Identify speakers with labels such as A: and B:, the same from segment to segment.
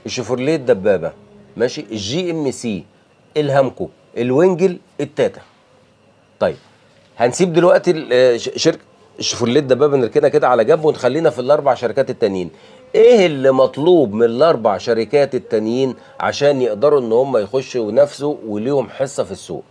A: الشيفورليه الدبابة، ماشي، ال GMC، الهامكو، الوينجل، التاتا. طيب هنسيب دلوقتي شركة الشيفورليه الدبابة نركنها كده على جنب ونخلينا في الاربع شركات التانيين. ايه اللي مطلوب من الاربع شركات التانيين عشان يقدروا ان هم يخشوا وينافسوا وليهم حصة في السوق؟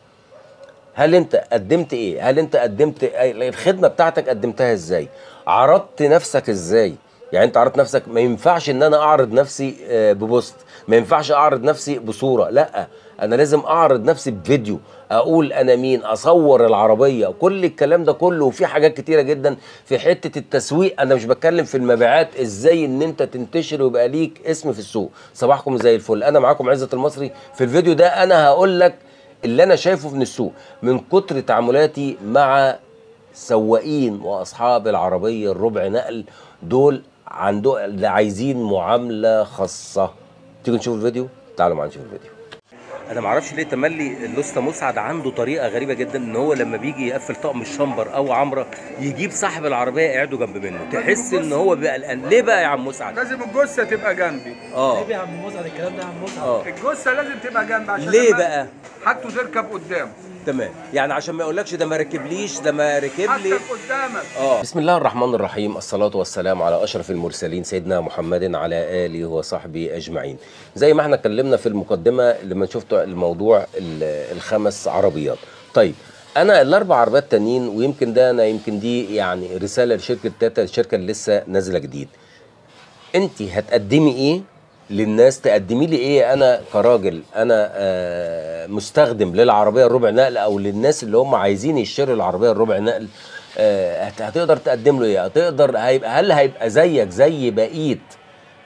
A: هل انت قدمت ايه؟ هل انت قدمت الخدمة بتاعتك؟ قدمتها ازاي؟ عرضت نفسك ازاي؟ يعني انت عرضت نفسك، ما ينفعش ان انا اعرض نفسي ب post، ما ينفعش اعرض نفسي بصورة، لا انا لازم اعرض نفسي بفيديو، اقول انا مين، اصور العربية، كل الكلام ده كله. وفي حاجات كتيرة جدا في حتة التسويق، انا مش بتكلم في المبيعات، ازاي ان انت تنتشر ويبقى ليك اسم في السوق. صباحكم زي الفل، انا معاكم عزت المصري. في الفيديو ده انا هقول لك اللي انا شايفه من السوق من كتر تعاملاتي مع سواقين واصحاب العربية الربع نقل، دول عنده اللي عايزين معاملة خاصة. تيجي نشوف الفيديو؟ تعالوا معانا نشوف الفيديو. انا معرفش ليه تملي الاسطى مسعد عنده طريقه غريبة جدا، ان هو لما بيجي يقفل طقم الشمبر او عمره يجيب صاحب العربية يقعده جنب منه، تحس ان هو بقى قلقان. ليه بقى يا عم مسعد؟
B: لازم الجثة تبقى جنبي.
C: ليه يا عم مسعد الكلام ده يا عم مسعد؟
B: الجثة لازم تبقى جنبي عشان
A: ليه بقى؟
B: حاجته تركب قدامه.
A: تمام، يعني عشان ما يقولكش ده ما ركبليش، ده ما ركب لي،
B: حاجتك قدامك.
A: بسم الله الرحمن الرحيم، الصلاة والسلام على أشرف المرسلين سيدنا محمد على آله وصحبه أجمعين. زي ما احنا اتكلمنا في المقدمة لما شفتوا الموضوع الخمس عربيات. طيب أنا الأربع عربيات التانيين، ويمكن ده أنا يمكن دي يعني رسالة لشركة تاتا، الشركة اللي لسه نازلة جديد. أنت هتقدمي إيه للناس؟ تقدمي لي ايه انا كراجل، انا مستخدم للعربية الربع نقل، او للناس اللي هم عايزين يشتروا العربية الربع نقل، هتقدر تقدم له ايه؟ هتقدر هيبقى، هل هيبقى زيك زي بقية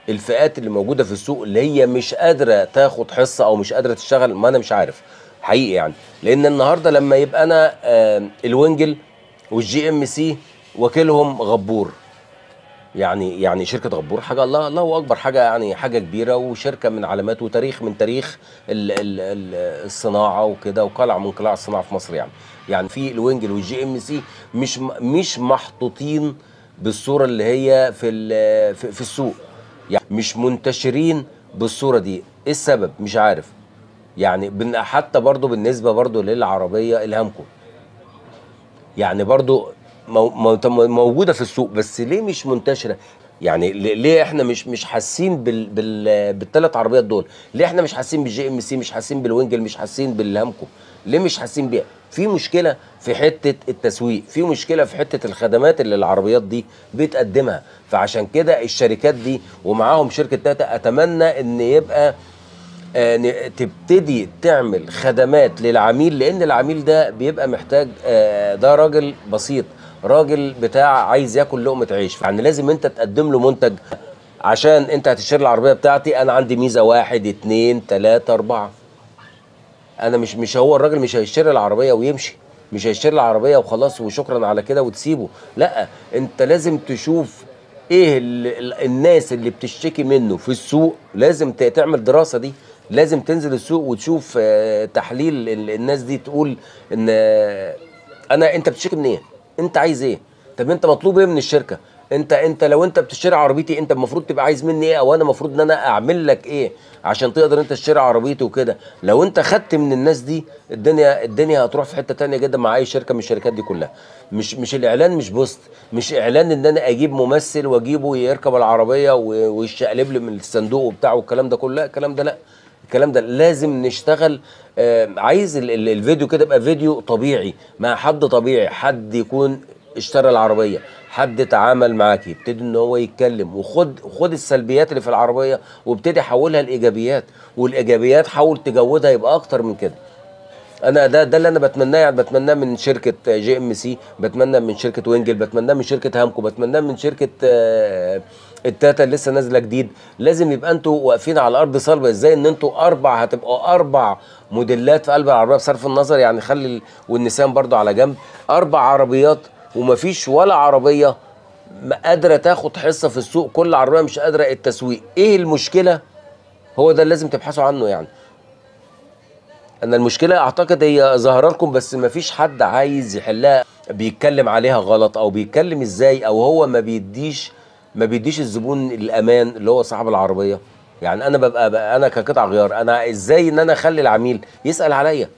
A: الفئات اللي موجودة في السوق اللي هي مش قادرة تاخد حصة او مش قادرة تشتغل؟ ما انا مش عارف حقيقي يعني، لان النهارده لما يبقى انا الوينجل وال GMC وكيلهم غبور، يعني شركة غبور حاجة الله أكبر، حاجة يعني حاجة كبيرة وشركة من علامات وتاريخ من تاريخ ال ال ال الصناعة وكده، وقلعة من قلاع الصناعة في مصر. يعني في الوينجل وال GMC مش محطوطين بالصورة اللي هي في السوق، يعني مش منتشرين بالصورة دي. إيه السبب؟ مش عارف. يعني حتى برضو بالنسبة برضو للعربية الهامكو، يعني برضو موجودة في السوق، بس ليه مش منتشرة؟ يعني ليه احنا مش حاسين بالثلاث عربيات دول؟ ليه احنا مش حاسين بال GMC، مش حاسين بالوينجل، مش حاسين بالهامكو؟ ليه مش حاسين بيها؟ في مشكلة في حتة التسويق، في مشكلة في حتة الخدمات اللي العربيات دي بتقدمها. فعشان كده الشركات دي ومعاهم شركة تاتا، اتمنى ان يبقى تبتدي تعمل خدمات للعميل، لان العميل ده بيبقى محتاج، ده راجل بسيط، راجل بتاع عايز ياكل لقمة عيش، يعني لازم انت تقدم له منتج. عشان انت هتشتري العربية بتاعتي، انا عندي ميزة 1 2 3 4. انا مش هو الراجل مش هيشتري العربية ويمشي، مش هيشتري العربية وخلاص وشكرا على كده وتسيبه، لا انت لازم تشوف ايه الناس اللي بتشتكي منه في السوق، لازم تعمل دراسة دي، لازم تنزل السوق وتشوف تحليل الناس دي، تقول ان انت بتشتكي من ايه؟ انت عايز ايه؟ طب انت مطلوب ايه من الشركة؟ انت لو انت بتشتري عربيتي، انت المفروض تبقى عايز مني ايه، او انا المفروض ان انا اعمل لك ايه عشان تقدر انت تشتري عربيتي وكده. لو انت خدت من الناس دي، الدنيا هتروح في حتة تانية جدا مع اي شركة من الشركات دي كلها. مش الاعلان، مش post، مش اعلان ان انا اجيب ممثل واجيبه يركب العربية ويشقلب لي من الصندوق وبتاع والكلام ده كله، لا الكلام ده، لا الكلام ده لازم نشتغل. عايز الفيديو كده يبقى فيديو طبيعي مع حد طبيعي، حد يكون اشترى العربية، حد تعامل معاك، يبتدي ان هو يتكلم، وخد السلبيات اللي في العربية وابتدي حولها لايجابيات، والايجابيات حاول تجودها يبقى اكتر من كده. انا ده اللي انا بتمناه، يعني بتمناه من شركة GMC، بتمنى من شركة وينجل، بتمناه من شركة هامكو، بتمناه من شركة التاتا اللي لسه نازله جديد. لازم يبقى انتوا واقفين على الارض صلبه. ازاي ان انتوا هتبقوا 4 موديلات في قلب العربية، بصرف النظر يعني، خلي والنسان برضو على جنب، 4 عربيات ومفيش ولا عربية قادرة تاخد حصة في السوق، كل عربية مش قادرة التسويق. ايه المشكلة؟ هو ده اللي لازم تبحثوا عنه. يعني انا المشكلة اعتقد هي ظاهره لكم، بس مفيش حد عايز يحلها، بيتكلم عليها غلط، او بيتكلم ازاي، او هو ما بيديش الزبون الامان اللي هو صاحب العربية. يعني انا ببقى انا كقطع غيار، انا ازاي ان انا اخلي العميل يسال عليا؟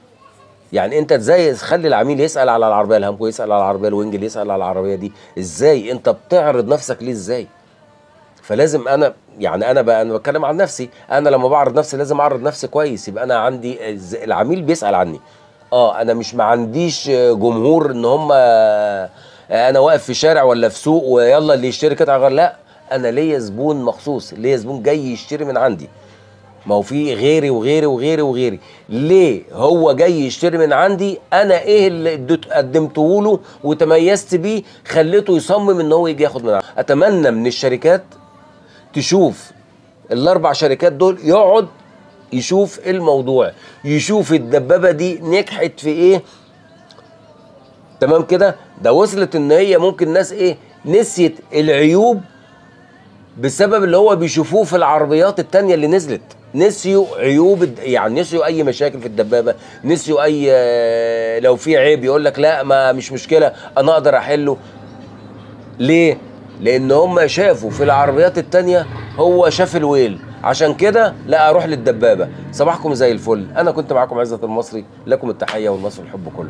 A: يعني انت ازاي تخلي العميل يسال على العربية الهامكو، يسال على العربية الوينجل، يسال على العربية دي؟ ازاي انت بتعرض نفسك ليه ازاي؟ فلازم انا يعني انا بقى انا بتكلم عن نفسي، انا لما بعرض نفسي لازم اعرض نفسي كويس، يبقى انا عندي العميل بيسال عني. انا مش ما عنديش جمهور ان هم انا واقف في شارع ولا في سوق ويلا اللي يشتري قطع غيار، لا، انا ليا زبون مخصوص، ليا زبون جاي يشتري من عندي. ما هو في غيري وغيري وغيري وغيري، ليه هو جاي يشتري من عندي؟ انا ايه اللي قدمته له وتميزت بيه خليته يصمم ان هو يجي ياخد من عندي؟ اتمنى من الشركات تشوف الاربع شركات دول، يقعد يشوف الموضوع، يشوف الدبابة دي نجحت في ايه. تمام كده؟ ده وصلت ان هي ممكن ناس ايه نسيت العيوب بسبب اللي هو بيشوفوه في العربيات التانية اللي نزلت، نسيوا عيوب، يعني نسيوا اي مشاكل في الدبابة، نسيوا اي لو في عيب يقول لك لا ما مش مشكلة انا اقدر احله. ليه؟ لان هم شافوا في العربيات التانية، هو شاف الويل، عشان كده لا اروح للدبابة. صباحكم زي الفل، انا كنت معاكم عزت المصري، لكم التحية والمصري الحب كله.